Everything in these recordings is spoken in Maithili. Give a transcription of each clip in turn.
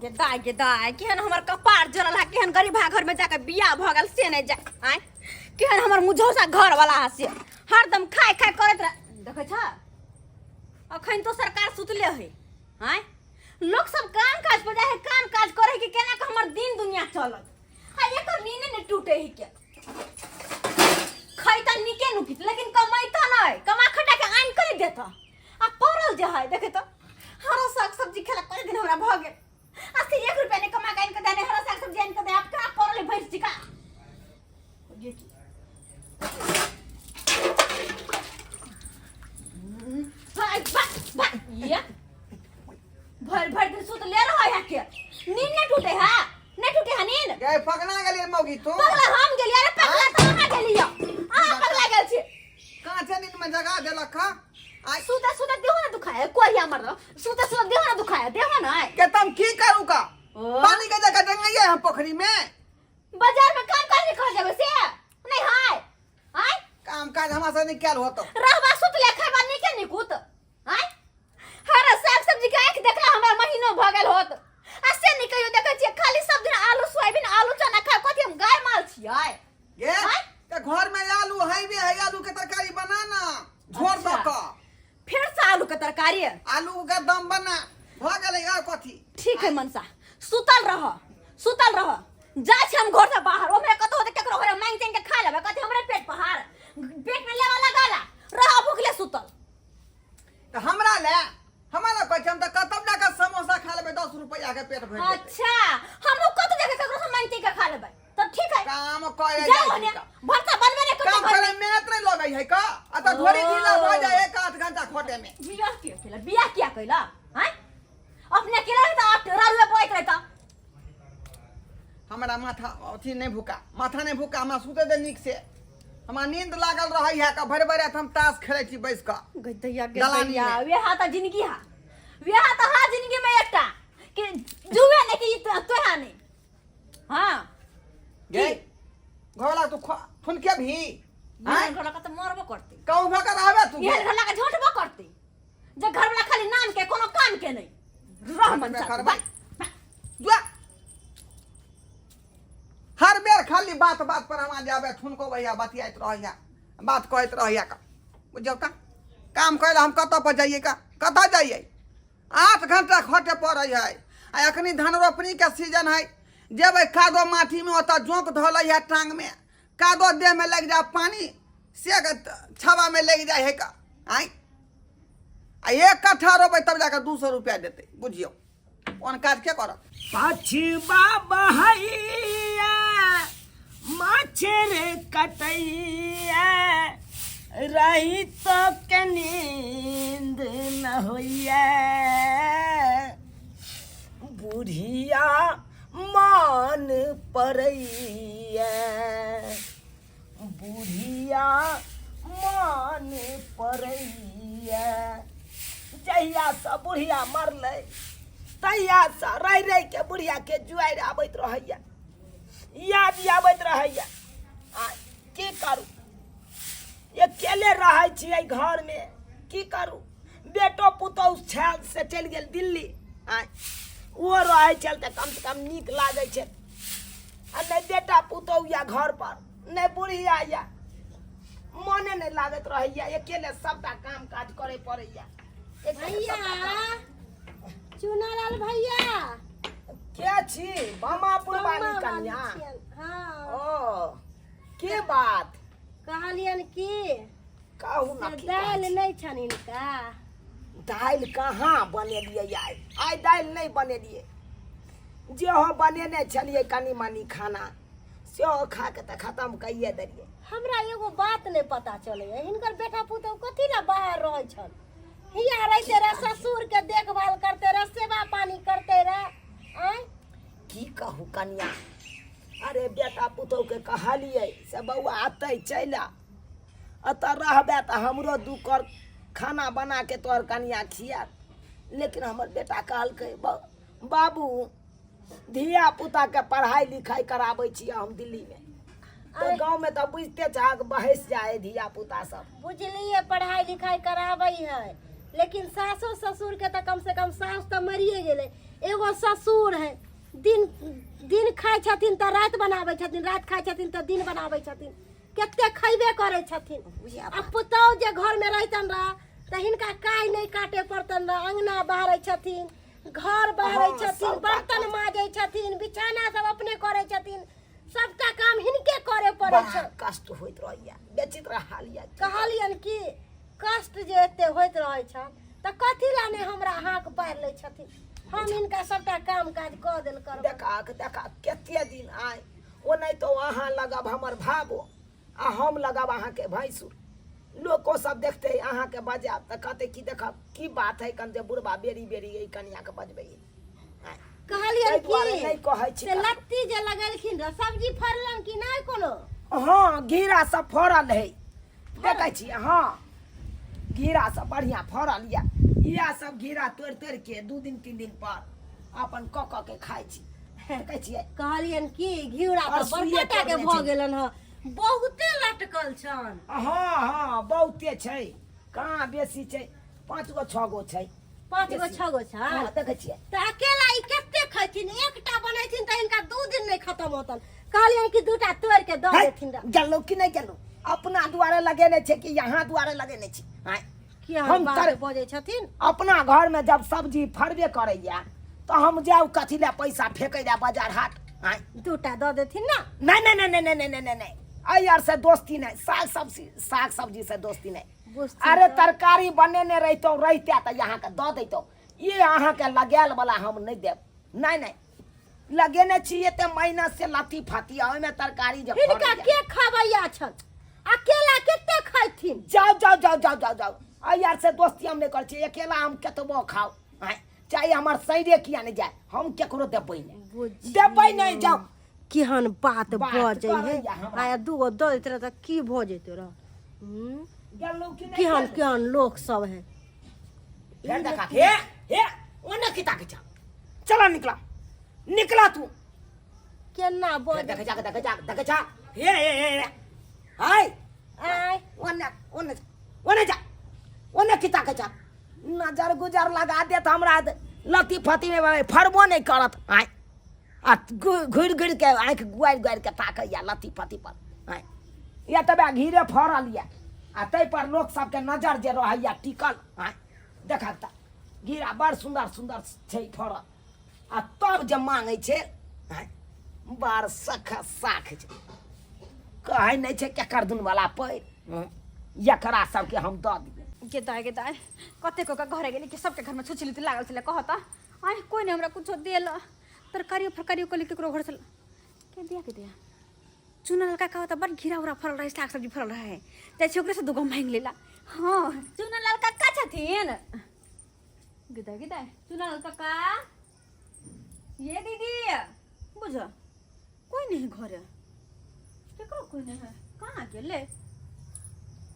गे दाय, गे दाय, केहन हमर कपार जरल है, केहन गरीबा घर में जाके बियाह भऽ गेल से नहि जा आँय, केहन हमर मुझौसा घर वाला है से हरदम खाय खाय करैत रह। देखै छ अखन तो सरकार सुतले है आँय, लोक सब काम काज पर जाइ है, काम काज करे कि केना के हमर दिन दुनिया चलत आ एकर नींद ने टूटे ही के। खैता नीके नुकित लेकिन कमैता नहीं, कमा खटा के आनि के नहीं देता आ पड़ल जे है। देखे तो हरा साग सब्जी खेला कते दिन हमरा भऽ गेल आ से 1 रुपया नहीं कमा के आनि के देने, हरा साग सब्जी आनि के दे। आप का पड़ल है भैंस जी का ये की भाई भाई भाई या भर भर दिन सुत ले रहा है के नींद नहीं टूटे है, नहीं टूटे है नींद। गे पगला गेलियै मौगी तू। पगला हम गेलियै? अरे पगला तऽ अहाँ गेलियै, अहाँ पगला गेल छी। कांचे नींद में जगा देलक हा आइ। सुते सुते देहो ने दुखाय कोरिया मरल, सुते सुते देहो ने दुखाय, देहो ने के तम की करू का? ओ। पानी के जगह जंगैया हम पोखरी में। बाजार में काम काज नहीं कर जेबै से नहीं हाय आय। काम काज हमरा से नहीं कैल होतो। रहबा सुतले खैबा नीके निकुत आय। हरा साग सब्जी के आंख देखला हमरा महीनो भ गेल होत आ से नहीं कहियो देखै छियै, खाली सब दिन आलू सोयाबीन आलू चना खा, कथी हम गाय माल छियै? गे आँय? ते घर में आलू हैबे है, आलू के तरकारी बना ना झोर अच्छा। द क। फिर से आलू के तरकारी? आलू के दम बना भ गेलै और कथी? ठीक है मनसा, सुतल रह, सुतल रह, जाइ छी हम घर से बाहर। ओमे कतौ होतै केकरो घरे मांगि चांगि के खा लेबै, कथी हमरे पेट पहाड़ पेट में लेवा लगाला रह भूखले सुतल। तऽ हमरा ले हमरा कहै छै हम तऽ कतौ जाके समोसा खा लेबै 10 रुपैआ के पेट भरि जेतै। अच्छा हमहूँ कतौ जाके केकरो से मांगि चांगि के खा लेबै तब ठीक है। काम करे जाओ जाइ होने छी तऽ। भरसा बनबे नहीं करते काम घर करे में। मेहनत नहीं लगै है का आ तऽ ढोरी ढीला भऽ जाइ 1 8 घंटा खटे में। बियाह किया कैला, बियाह किया कैला हैं? अपने अकेला रहता आप रारुए बोइत रहता। हमरा माथा अथी नहीं भूका, माथा नहीं भूका, हमरा सुते दे नीक से, हमरा नींद लागल रहै है का भरि भरि राति हम ताश खेलै छी बैस कऽ गदैया दलानी गदैया में। वेहा त जिंदगी हा, वेहा त हा जिंदगी में एकटा कि जुए नहीं कि तोहा नहीं। हाँ गे घरवाला तू थुनके भी इहन घरवाला के त मरबो करते, कहूँ भऽ कऽ रहबे तू इहन घरवाला के झोटबो करते जे घरवाला खाली नाम के कोनो काम के नहीं रह मन सा। करबै। जुआ हर बेर खाली बात बात पर हम जाबे थुनको भैया बतियाइत रहैया बात कहैत रहैया का बुझियौ का काम करे हम कतऽ पर जाइए का कतऽ जाइए? 8 घंटा खटे पड़ै है आ अखनी धान रोपनी के सीजन है, जेबै कादो माटी में ओतऽ जोंक धऽ लै है टांग में, कादो देह में लागि जाए पानी से छावा में लागि जाए है का आँय। आ 1 कट्ठा रोपै तब जाके 200 रुपया देतै, बुझियौ कोन काज के करत। पछबा बहैया मच्छर कटैया रही तो के नींद न होइया, बुढ़िया मान परैया, बुढ़िया मान परैया। जहिया से बुढ़िया मरलै तहिया से रहि रहि के बुढ़िया के जुआरि आबैत रहैया, याद आबैत रहैया। आ की करू, अकेले रहै छियै घरमे, की करू? बेटो पुतहु छल से चलि गेल दिल्ली, आ ओहो रहै छल तऽ कमसँ कम नीक लागै छै। आ नहि बेटा पुतहु या घर पर, नहि बुढ़िया या, मने नहि लागैत रहैया, अकेले सबटा काम काज करे पड़ैया। भैया चुनालाल भैया के छी? बमापुर वाली कन्या? हाँ। ओ के बात कहलियन की कहू ना, की दालि नहीं छनि हिनका? दालि कहाँ बनेलियै आइ? आइ दालि नहि बनेलियै, जेहो बनेने छलियै कनि मनि खाना सेहो खा के तऽ खतम कैये देलियै। हमरा एगो बात नहीं पता चलै है, हिनकर बेटा पुतहु कथी ला बाहर रहै छल? हिया रहिते रह ससुर के देखभाल करते रह, सेवा पानी करते रह। आँय की कहू कनिया, अरे बेटा पुतहु के कहलियै से बौआ अतै चलि आ, एतऽ रहबे तऽ हमरो दू कर खाना बना के तोहर कनिया खियात। लेकिन हमर बेटा कहलकै बाबू धिया पुता के पढ़ाई लिखाई कराबै छियै हम दिल्ली में, तऽ गाँव में तऽ बुझिते छहक बहसि जाइ है धिया पुता सब। बुझलियै पढ़ाई लिखाई कराबै है, लेकिन सासो ससुर के तऽ कम से कम सास तऽ मरिए गेलै, एगो ससुर है, दिन दिन खाइ छथिन तऽ राति बनाबै छथिन, राति खाइ छथिन तऽ दिन बनाबै छथिन, कते खैबे करै छथिन। बुझिया आ पुतहु जे घरमे रहितन रह तऽ हिनका काहि नहि काटे पड़तन रह। अङ्गना बहारै छथिन, घर बहारै छथिन, सबटा बर्तन माजै छथिन, बिछाना सब अपने करै छथिन, सबटा काम हिनके करे पड़ै बड़ा छै। कष्ट होइत रहैया, बेचित हाल यऽ। कहलियनि कि कष्ट जे एते होइत रहै छनि तऽ कथी लए नहि हमरा हाक पारि लै छथिन, हम हिनका सबटा काम काज कऽ देल करबै। देखा देखा कते दिन आय ओ नहि तो अहाँ लगब हमर भाबो आ हम लगब अहाँके भैंसुर। लोको सब देखते अहाँके बजायब तऽ कहते कि देखब की बात है कन जे बुढ़बा बेरी बेरी एहि कनियाके बजबै। कहलियनि ताहि दुआरे कि नहि कहै छी से ककरो। लत्ती जे लगेलखिन रह, सब्जी फड़लनि कि नहि कोनो? हँ, घेरा सब फड़ल है, देखै छियै। हँ, घेरा सब बढ़िआँ फड़ल यऽ। इएह सब घेरा तोड़ि तोड़ि के 2 दिन 3 दिन पर अपन कऽ कऽ के खाइ छी, देखै छियै। कहलियनि कि घिउरा और तऽ सुइए बड़का टा के तोड़ने भऽ छै। गेलनि हँ, बहुते लटकल छनि। हँ हँ, बहुते छै, कहाँ बेसी छै, 5 गो 6 गो छै। 5 गो बेसी। 6 गो छै। हँ, देखै छियै। तऽ अकेला ई कते खैथिन? एकटा बनेथिन तऽ हिनका 2 दिन नहि खतम होतन। कहलियनि कि 2टा तोड़ि के दऽ है, देथिन रह। गेलहुँ कि नहि गेलहुँ? अपना दुआरे लगेने छै कि यहाँ दुआरे लगेने छी? आँय, की अहाँ हम बात बजै छथिन? अपना घरमे जब सब्जी फड़बे करैया तऽ हम जाउ कथी लए पैसा फेकै लए बाजार हाट? आँय, 2टा दऽ देथिन ने। नहि नहि नहि नहि नहि नहि नहि नहि, एहि आर से दोस्ती नहि, साग सब्जी साग सब्जी से दोस्ती नहि। बुझथिन अरे तऽ। तरकारी बनेने रहितहुँ रहिते तऽ अहाँके दऽ दैतहुँ, ई अहाँके लगायल वाला हम नहि देब। नहि नहि, लगेने छी एते मेहनत से लत्ती फत्ती, आ ओहिमे तरकारी जे हिनका फड़ैया। के खबैया छन? अकेला कते खैथिन? जाउ जाउ जाउ जाउ जाउ जाउ, एहि आर से दोस्ती हम नहि करै छी। अकेला हम कतबो खाउ, आँय, चाहे हमर शरीरे किया नहि जाय, हम केकरो देबै नहि, देबै नहि, जाउ। केहन बात बात बजै है। करैया हमरा। आ 2 गो दऽ दैत रह तऽ की भऽ जेतै रह? गेलहुँ कि नहि केहन गेलहुँ? केहन लोक सब है। फेर देखा, हे हे, ओने की ताकै छा? चला निकला निकला तू। केना फेर बजै? देखै जा, देखै जा, देखै जा, हे हे हे हे, हाय। आँय, ओने ओने ओने जा, ओने की ताकै छा? नजर गुजर लगा देत हमरा, लत्ती फत्ती में फड़बो नहि करत। आँय, आ घुरि घुरि के आँखि गुआरि गुआरि के ताकैया लत्ती फत्ती पर। आँय, या तबे घीरे फड़ल यऽ आ ताहि पर लोक सबके नजर जे रहैया टिकल। आँय, देखत तऽ घीरा बड़ सुन्दर सुन्दर छै फड़ल, आ तब जे मांगै छै, आँय, बड़ सख साख छै, कहै नहि छै केकर दुनवला पैर, एकरा सबके हम दऽ दियै। गे दाय, गे दाय, कते को के घरे गेली कि सबके घरमे छुछी लुती लागल छलै। कहत आँय, कोइ नहि हमरा कुछो देल, तरकारियो फरकारियो कहली केकरो घर से के दिया के दिया। चुना लड़का कहत बड़ घिरा उरा फड़ल रहे, साग सब्जी फड़ल रहे, जाइ छी ओकरे से 2 गो मांगि लेला। हँ, चुना लाल काका छथिन? गे दाय, गे दाय, चुना लाल काका, ये दीदी, बुझ कोई नहीं घरे, केकरो कोई नहीं है, कहाँ गेले?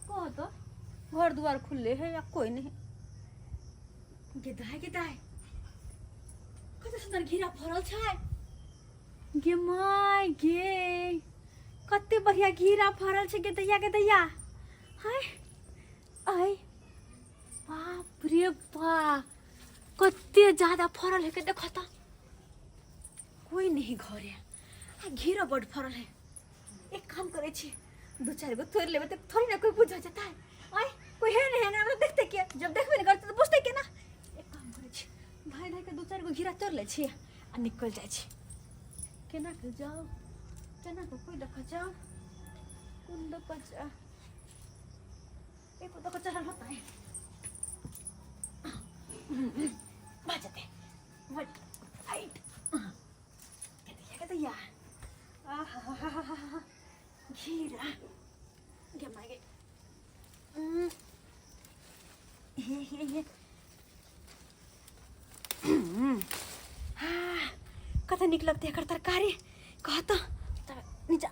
कह तो घर दुआर खुले है या कोई नहीं। गे दाय, गे दाय, कते सुंदर घेरा फड़ल छै। गे my गे, कते बढ़िया घेरा फड़ल छै। गे दैया, गे दैया, हाय आय, बाप रे बा, कते ज्यादा फड़ल है के। देखो त कोई नहीं घरे आ घेरा बड फड़ल है। एक काम करे छी, 2 4 गो तोड़ लेबै तऽ थोड़ी ना कोई बुझ जेतै। आय, कोई है नहीं ना, देखते के जब देखबे नहीं करते तऽ बुझते के ना। एक काम करे छी, धाय धाय के 2 4 गो घेरा तोड़ लै छी आ निकल जाइ छी। केना के जाउ, केना के कोई देख जाउ, कोन देख जा, एको देख चढ़ल होता है बचते बट राइट। के दैया, आहा, घेरा, गे my गे। हे हे हे, हाँ, कते नीक लगतै एकर तरकारी, कह तऽ। नीचा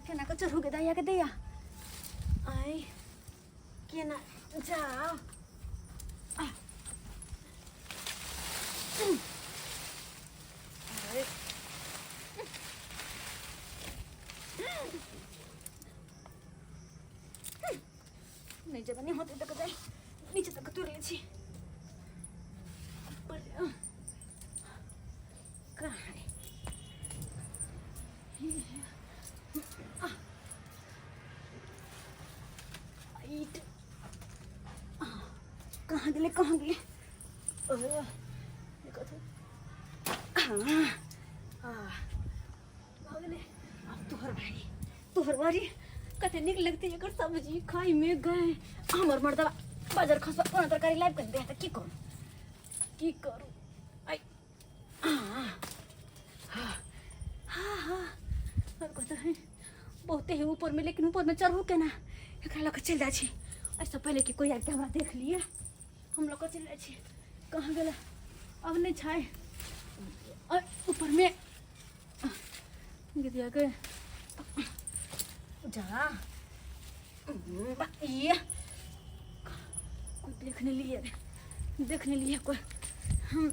केना कऽ चढ़ू गे दैया, के दैया? आइ केना जाउ? नहि जेबै, नहि होतै तऽ जाय नीचे तक तोड़ि लै छी। कहाँ गेलै कहाँ गेलै कथी हाँ हाँ भऽ गेलै आब तोहर बारी तोहर बारी कते नीक लगतै एकर सब्जी खाइमे गए हमर मर्दबा बाजार खसबा कोना तरकारी लाबि कऽ दे तऽ की करू की करू आइ हाँ हाँ हाँ और कतऽ है बहुते है ऊपर में लेकिन ऊपर में चढ़ू केना एकरा लऽ कऽ चलि जाइ छी एहिसँ पहिले कि कोइ आबि कऽ हमरा देख लिए हम लऽ कऽ चलि जाइ छी कहाँ गेलै अब नहि छै और ऊपर में गिरिया के जा ये कोई देखने लिए देखने लिए कोई हम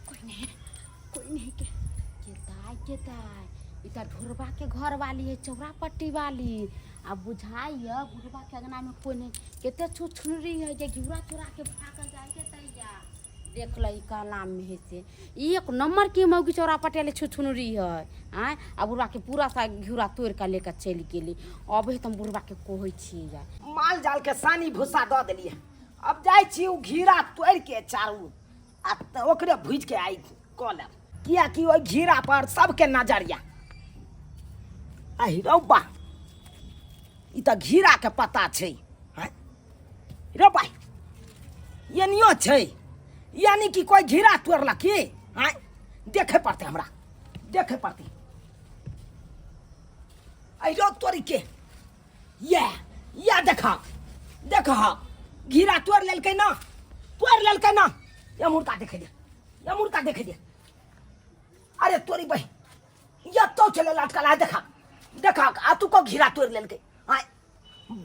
कोई नहीं कोई नहीं के के दाय के दाय ई तऽ ढोरबा के घर वाली है चौरा पट्टी वाली आ बुझाइए बुढ़बा के अंगना में कोई नहीं कते छुछुनरी है जे घिउरा चोरा के भागल जाय के तैया देख ल ई कलाम में है से ई एक नंबर के मौगी चौरा पट्टी वाली छुछुनरी है आँय आ बुढ़बा के पूरा सा घिउरा तोड़ के लेके चलि गेली अबे तऽ हम बुढ़बा के कहै छियै या माल जाल के सानी भूसा दऽ देलियै अब जाइ छी ओ घीरा तोड़ि के चारू आ तऽ ओकरे भुजि के आइ कऽ लेब किएकि ओहि घीरा पर सबके नजरिया आहि रौ बा ई तऽ घीराके पता छै आँय रौ बा एनियो छै यानी कि कोइ घीरा तोड़लक की आँय देखे पड़तै हमरा देखे पड़तै आहि रौ तोरी के ये ये देख देख घीरा तोड़ लेलकै ना तोड़ लेलकै ना ये मुर्गा देखे दे ये मुर्गा देखे दे अरे तोरी बही ये तो चले लटकल है देखा देखा आ तू को घीरा तोड़ लेलकै आय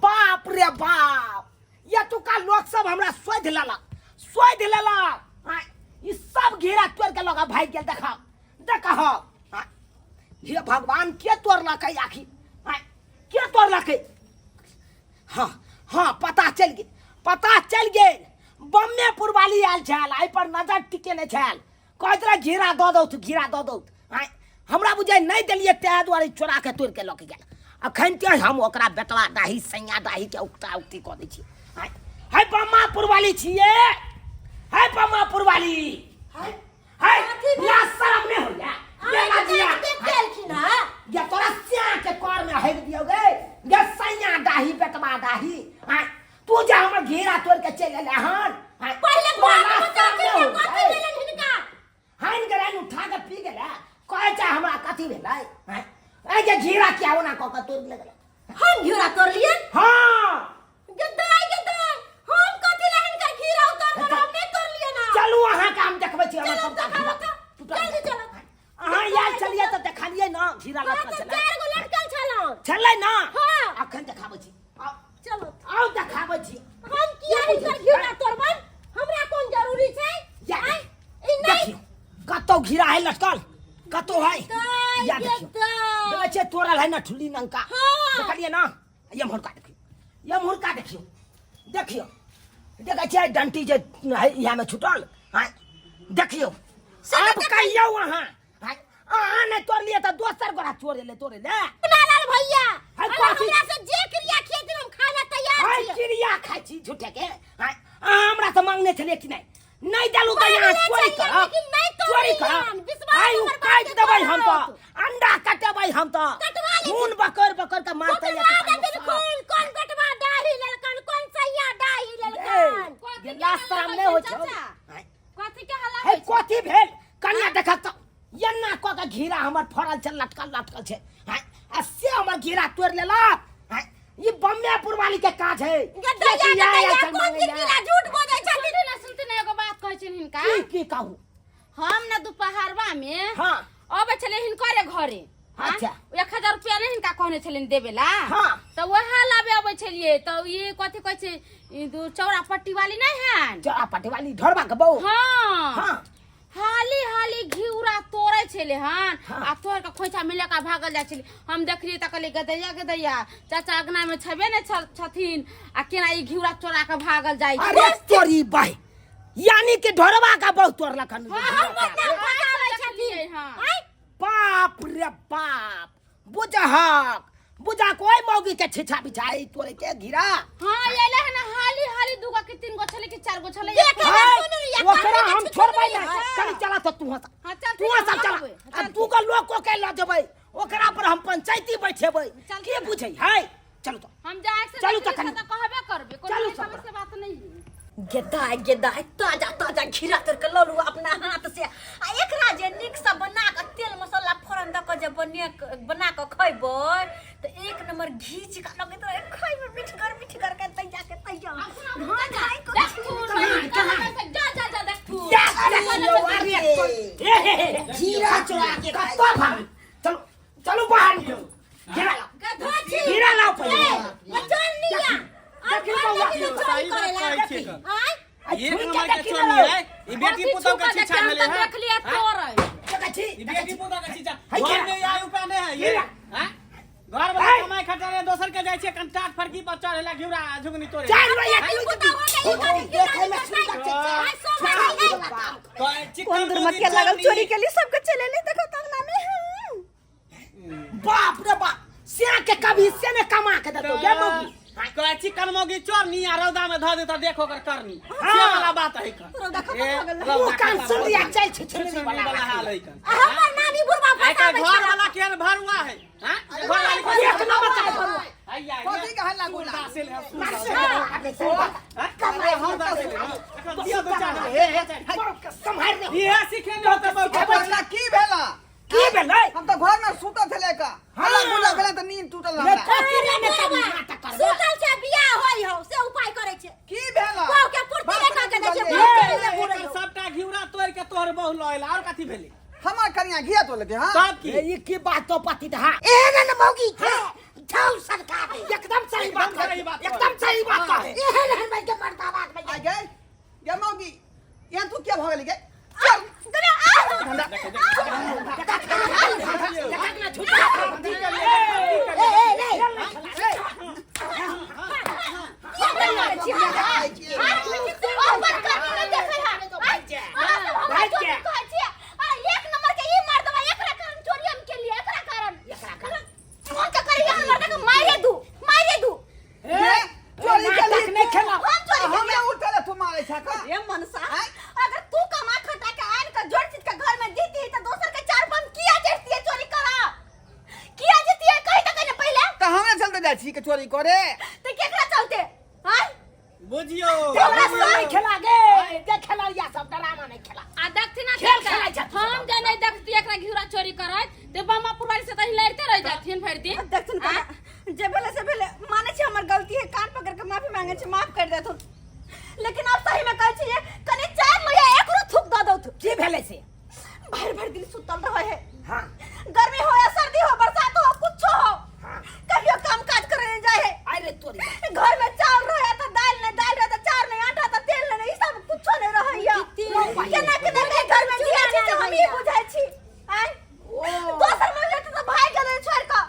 बाप रे बाप ये तू का लोग सब हमरा सोध लेलक सोध लेलक आय ई सब घेरा तोड़ के लगा भाग गेल देखा देखा आय हे भगवान के तोड़लकै आखिर आय के तोड़लकै हाँ हाँ पता चलि गेल पता चलि गेल बम्मेपुर वाली आयल छल एहि पर नजर टिकेने छल कहैत रहे घेरा दऽ दौथ घेरा दऽ दौथ आँय हमरा बुझाइ नहि देलियै ताहि दुआरे चोरा के तोड़ि के लऽ के गेल अखन ते हम ओकरा बेटवा डाही सैया डाही के उकटा उकटी कऽ दै छी आँय है बम्मापुर वाली छियै है बम्मापुर वाली है है लाज शरम नहि होइया बेला जिया केलखिन हँ गे तोरा स्या के कर में हेक दियौ गे गे सैया डाही बेटवा डाही आँय तू जे हमर घेरा तोड़ के चलि एलै हन आँय, पहिले तोरा बात लाज बता शरम के नहि होइया? कथी लेलन हिनका हानि के उठा के पी गेलै कहै छै हमरा कथी भेलै आँय, एहि जे घेरा किया ओना कऽ के तोड़ि गेलै हम घिरा तोड़ लिए हाँ गदाई गदाई हम कथी ला हिनका घिरा उतार कर हम नहीं तोड़ लिए ना चलू अहाँके हम देखबै छी हमर चलो सबटा देखाबो घेरा तऽ टूटल जल्दी चलो अहाँ आयल छलियै तऽ देखलियै ने घेरा हाँ लटकल तऽ छलै चार गो लटकल छलौं छलै ने हाँ। अखन देखाबै छी आउ चलो आउ देखाबै छी हम किया हिनकर घिरा तोड़बन हमरा कोन जरूरी छै या आँय, ई नहीं देखियौ कतौ घिरा है लटकल कतौ है दाइ या गे देखियौ दाइ। देखै छियै तोड़ल है ना ठुल्ली नंका हाँ। देखलियै ना ये मुहरका देखियौ ये मुहरका देखियौ देखियौ देखै छियै डंटी जे है इएह में छुटल आँय देखियौ आब कहियौ अहाँ आँय अहाँ नहि तोड़लियै तऽ दोसर गोरा चोरे ले तोड़े ले लाल भैया है अगर कथी? हमरा से जे क्रिया खेथिन हम खाना तैयार आइ छियै चिड़िया खाइ छी झूठे के आँय अहाँ हमरा से मांगने छलियै कि नहि नहि देलू तऽ यहाँ मांगने चोरी छलियै, करब लेकिन नहि चोरी तोड़लियैन। करब विश्वास आइ उ हमर बात काटि के देबै हम करत। तऽ अंडा कटेबै हम तऽ कटवा लेथिन। खून बकर बकर के मारतै कटवा देथिन खून कोन कटवा दाढ़ी लेलकन कोन सैया दाढ़ी लेलकन गिलास शरम नहि होइ छौ चाचा। आँय, कथी के हल्ला हे होइ छै? कथी भेल कन्या देखक तऽ एना कऽ के घेरा हमर फड़ल छै लटकल लटकल छै आँय, आ से हमर घेरा तोड़ि लेलक आँय, ई बम्बेपुर वाली के काज है गदैया देखी, आयल गदैया छल कोन मांगै लए। गिरगिला झूठ बजै छथिन सुनते ना सुनते ना एगो बात कहै छियनि हिनका की की कहू हम ने दुपहरवा में हाँ अबै छलियै हिनकरे घरे हाँ? अच्छा। 1000 रुपया नहि हिनका कहने छलियनि देबे ला हाँ। तऽ वएह लाबे अबै छलियै तऽ ई कथी कहै छै ई दू चौरा पट्टी वाली नहि हैन चौरा पट्टी वाली ढोरबा के बहू हाँ हाँ हाली हाली घिउरा तोड़ै छलै हन हाँ। आ तोड़ के खोइछा मिला के भागल जाइ छलै हम देखलियै तऽ कहलियै गदैया गदैया चाचा अगना मे छबे ने छथिन आ केना ई घिउरा चोरा के भागल जाइ छै अरे तोरी बाई यानी कि ढोरबा का बहुत तोड़लक हन हाँ, हम मतलब फसाबै छथिन हाँ। आँय बाप रे बाप बुझहक बुझा कोई मौगी के छिछा बिछाई तोरे के घिरा। हां, एले है ना हाली हाली दूगो के तीन गो छले के चार गो छले। देखे हाय, में सुन लिया, ओकरा कान में हम छुछुन छोड़बै लिया। ना। चल चला तो तू हंस। हां, चल। तू सब चला आ तू का लोग को के ल जेबै, ओकरा पर हम पंचायती बैठेबै। चल। के बुझै है? चलू तो। हम जाए से चलू देखली तखन। से तो कहबे करबे कोनो चलू समझ सब। से बात नहीं है। गेदाय गेदाय, ताजा ताजा घिरा तर के ललू अपना हाथ से आ एकरा जे नीक से बना के तेल मसाला फोरन द के जे बने बना के खैबै त एक नंबर घी चिका लगैत रहे खैबै, मिठगर मिठगर के तैया के तैया। हाँ, खाइ के। देखथुन जा जा जा देखथुन। या, देखियौ, अरे, हे, हे, हे, घिरा चोरा के खाइ। कतऽ भाग? चलू चलू, बाहर निकलू। घिरा लाओ। गधा छी। घिरा लाओ पहिले। ए, ओ चल लिया। आ देखी घर बौआ, देखी ने चोरी सही बात करेला। कहै छियै कऽ। आँय? आ एक छुइ के नंबर के देखी चोरी ने। है ई, बेटी पुतोह के छीछा भेलै है। देख लिया तोर। देखै छी। ई बेटी पुतोह के छीछा है घर केरा। में आय उपाय नहीं है ये। केरा। हैं, घर वाला है। कमाई खटा रहे, दोसर के जाइ छै कंटाट फरकी पर चढ़ेला घिउरा आ झुगनी तोड़े। चारि लोहिया आई की पुता हो के ई गाड़ी देखै मे सुन्दर छै। आइ सो मारी है। चिकन कोन दुर्मतिया लागल चोरी के लिए सबके चले ले, देखो तंगना में। बाप रे बाप, से के कभी से ने कमा के देतो गे मौगी। कहै चिकन मौगी चोरनी आ रौदा में धऽ देता, देखो ओकर करनी से वाला बात है का। रौदा खत्म भऽ गेल। ओ कान सुन लिया, चल छै छुछुनी छुछुनी वाला वाला हाल है का। आ हमर नानी बुढ़बा आइ काल्हि फसाबै घर छला। वाला केहन भरुआ है? हैं, घर वाली के एक नंबर का भरुआ। हैया। कथी के हल्ला गुल्ला? सम्हार दे। इहे सीखे ने होतै बौआ। बच्चा, की भेला? की भेलै? हम तऽ घर में सुतल छलै का, हल्ला गुल्ला भेलै तऽ नींद टूटल ने हमरा। कथी रे, ने कभी नाटक करबै। सुतल छै, बियाह होई हौ से उपाय करै छै। की भेला? बहू के पूर्ति नहि कऽ के दै छै, बाप रे, बहू के नहि पूरै हौ। सबटा घिउरा तोड़ के तोहर बहु लऽ एला, और कथी भेलै? हमर कनिया घिया तोड़ लेते? हाँ। तब की? ए, ई की बात तो पति धा एहन ने मौगी के झाउ सरकार एकदम सही बात एकदम सही बात। एकदम सही बात कहे। एहन हन के मर्दाबाद में। आ गए ये मौगी, यहाँ तू क्या भऽ गेली गे? चल। गरे, आ! ए ए रे। किया नहि करै छी अहाँ? अपन करनी नहि देखै है। आँय? अहाँ सब हमरा चोरी कहै छियै। आ एक नंबर के ई मर्दबा, एकरा कारण चोरी हम केलियै, एकरा कारण। मोन तऽ करैया हमर देख मारे दू, मारे दू। ये चोरी नाटक केली नहि खेला। हम चोरी हमे उठल तू मारे छ का? ए मनसा, अगर तू कमा खटा के आन के जोड़ चीज के घर में दीती त दोसर के चार बम किया जैती चोरी करा? किया जैती? कहि त कने पहिले। तऽ हमरे चलते जाइ छी के चोरी करे? त केकरा चलते? हां। बुझियो। हमरा नहीं खेला गे, जे खेला या सब डरामा नहीं खेला। आ देखथिन ना। खेल खेलाइ छथिन। हम जे नहीं देखती एकरा घिउरा चोरी करैत ते बमा पुरवारी से त लड़ते रह जाथिन भरि दिन। देखथुन कना, जे भेले से भेले, माने छी हमर गलती है, कान पकड़ के माफी मांगे छी, माफ कर देथुन। लेकिन अब सही में कहै छी जे कनि चार लोहिया एकरो थूक द दौथ। की भेलै से? भरि भरि दिन सुतल रहे है। हाँ। गर्मी हो या सर्दी हो, बरसात हो, कुछो हो, हाँ। कहियो काम काज करे नहीं जाए है। अरे तोरी। घर में चावल रहे तो दाल नहीं, दाल रहे तो चावल नहीं, आटा तो तेल नहीं, ई सब कुछो नहीं रहे या। केना केना के घर में जिया छी से हम ई बुझै छी। आय दोसर महीने तो भाई गेलै छोड़ के,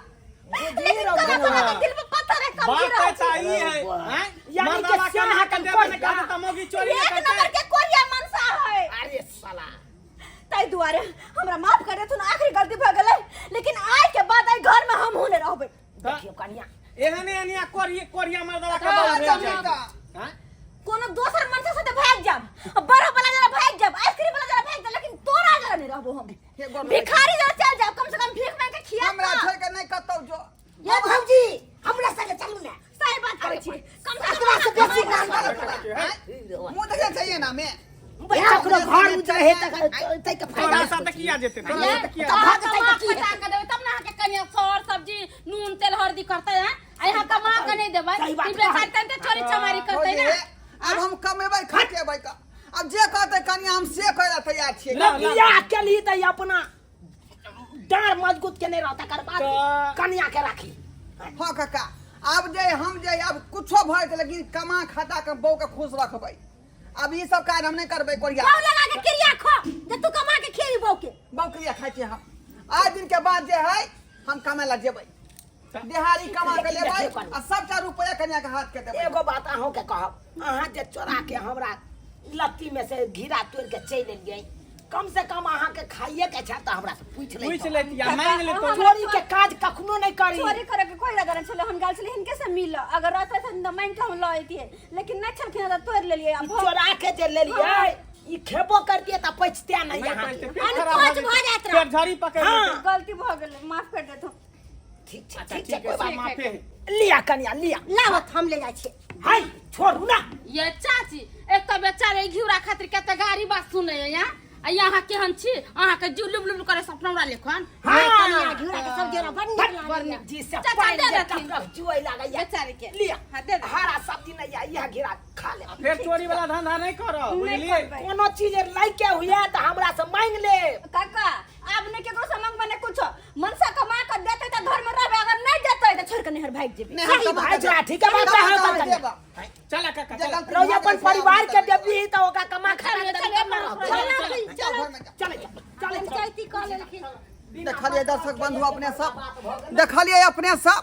लेकिन कोना कोना के दिल में पत्थर है कम बात रहे तऽ छी। ई है, हैं? यानी के मर्दाबा स्याह कमा के के देबे ने कोरिया। करतै तऽ मौगी चोरी एक नहि नंबर करतै। के कोरिया मनसा है। अरे साला। ताहि दुआरे हमरा माफ कर देथुन, आखिरी गलती भऽ गेलै, लेकिन आइ के बाद एहि घर में हम नहि रहबै। देखियौ कनिया। एहने एहने कोरिया कोरिया मर्दाबा के कहाँ बहु भेल जमीन जाइ। का? हैं? कोनो दोसर मनसा साथे भागि जाब, बरफ वाला जरा भागि जाब, आइसक्रीम वाला जरा भागि जाब, लेकिन तोरा जरा नहि रहबो हम। हे गोर। भिखारी जरा चल जाब, कम से कम भीख मांगि के खिया। हमरा छोड़ के नहीं कतौ जो। ये भौजी, हमरा संगे चलू ने। सही बात करै छी, कम से एकरा से कम बेसी काम करत। मुँह देखै चाहिए ना मैं। ककरो घर उजरे हे तक तै के तोरा फायदा। साथ किया जेतै? तोरा साथ किया? तब भाग जेतै तऽ की खटा के देबै तब ना अहाँके कनिया सर सब्जी नून तेल हल्दी करतै हैं। आ यहाँ कमा के नहीं देबै सही बात ई बेचारी तन चोरी चमारी करतै ना। अब हम कमेबै खटेबै का, अब जे कहतै कनिया हम से करे ला तैयार छियै। न बियाह केलही तऽ अपना डाँड़ मजबूत केने रह, तकर बाद कनिया के राखी। हाँ काका, आब जे हम जे अब कुछो भऽ जेतै, लेकिन कमा खटा के बहू के खुश रखबै। अब ई सब काज हम नहि करबै कोरिया। बहू लगा के क्रिया खो जे तू कमा के खेली बहू के। बहू क्रिया खाइ छियै हम। आज दिन के बाद जे है हम कमाय ला जेबै, दिहाड़ी कमा के लेबै आ सबटा रुपया कनिया के हाथ के देबै। एगो बात अहूँ के कहब, अहाँ जे चोरा के हमरा लत्ती में से घिरा तोड़ के चलि एलियै। कम से कम अहाँ के खाइए के छै तऽ हमरा से पूछि ले पूछि लेती आ मांगि लेतो। चोरी के काज कखनो नहि करी। चोरी करे के कोई इरादा नहीं छलै, हम गेल छलियै हिनके से मिल, अगर रहते तऽ मांगि के हम लऽ अइतियै, लेकिन नहि छलखिन तऽ तोड़ि लेलियै। आ चोरा के जे लेलियै ई खेबो करतियै तऽ पचते नहि नहि अहाँके। पचतै, पेट खराब भऽ अनकोच भऽ जेतै, जाइत रहत। पेट झड़ी पकड़ि हाँ। लेतै। गलती भऽ गेलै, माफ कर देथु। ठीक छै। अच्छा, ठीक छै, ठीक है, कोई बात सब माफे है। लिया कनिया लिया। लाबत हम ले जाइ छियै। हाय छोड़ू ना। ये चाची, एक तऽ बेचारे घिउरा खातिर कते गारी बात सुनै यहाँ, आ यहाँ केहन छी अहाँके जीव लुब लुब करे सपना हमरा लेखन। हाँ। कनिया घिउरा के सब्जी हमरा बड़ नीक बड़ लागैया। नीक। जी से चाचा, पानि दे जे देथिन। टप टप चुअय लागैया। बेचारे के। लिया। हाँ, दे दे। हरा सब्जी नहीं या इह घिरा खा ले। फेर चोरी वाला धंधा नहीं करब, बुझलियै? करबै। कोनो चीज लैके हुए तऽ हमरा से मांगि ले। काका, आब नहि केकरो से मांगबै, नहि कुछो। मनसा कमा के देतै तऽ घर में रहबै, अगर नहि देतै तऽ छोड़ि के नैहर भागि जेबै। नहि, हम सही कमा भाई के जा, ठीक है, बात कमा है, के हम देब। चल काका, जे चल। गलती रौया भऽ अपन गेल से परिवार आब के नहि करबै। देबही तऽ ओकरा कमा खा चल, के चल, तब ने रहबै। जाओ घर में जाओ। चल, चल, चल। पंचायती कऽ लेलखिन। देखलियै दर्शक बंधु अपने सब, देखलियै अपने सब,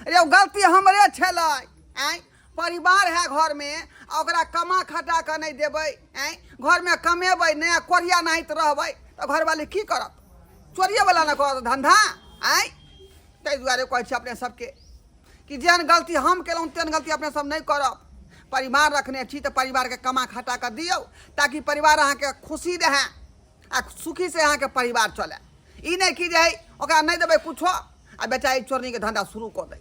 रे गलती हमरे छलै। आँय, परिवार है घर में आ ओकरा कमा खटा कऽ नहि देबै, आँय, घर में कमेबै नहि आ कोढ़िया नाहित रहबै तऽ घरवाली की करत? चोरिए वाला ने करत धंधा। आँय, ताहि दुआरे कहै छी अपने सबके कि जेहन गलती हम केलहुँ तेहन गलती अपने सब नहि करब। परिवार रखने छी तऽ परिवारके कमा खटा कऽ दियौ ताकि परिवार अहाँके खुशी रहए आ सुखी से अहाँके परिवार चलए। ई नहि कि जे हइ ओकरा नहि देबै कुछो आ बेचारी चोरनीके धंधा शुरू कऽ दै।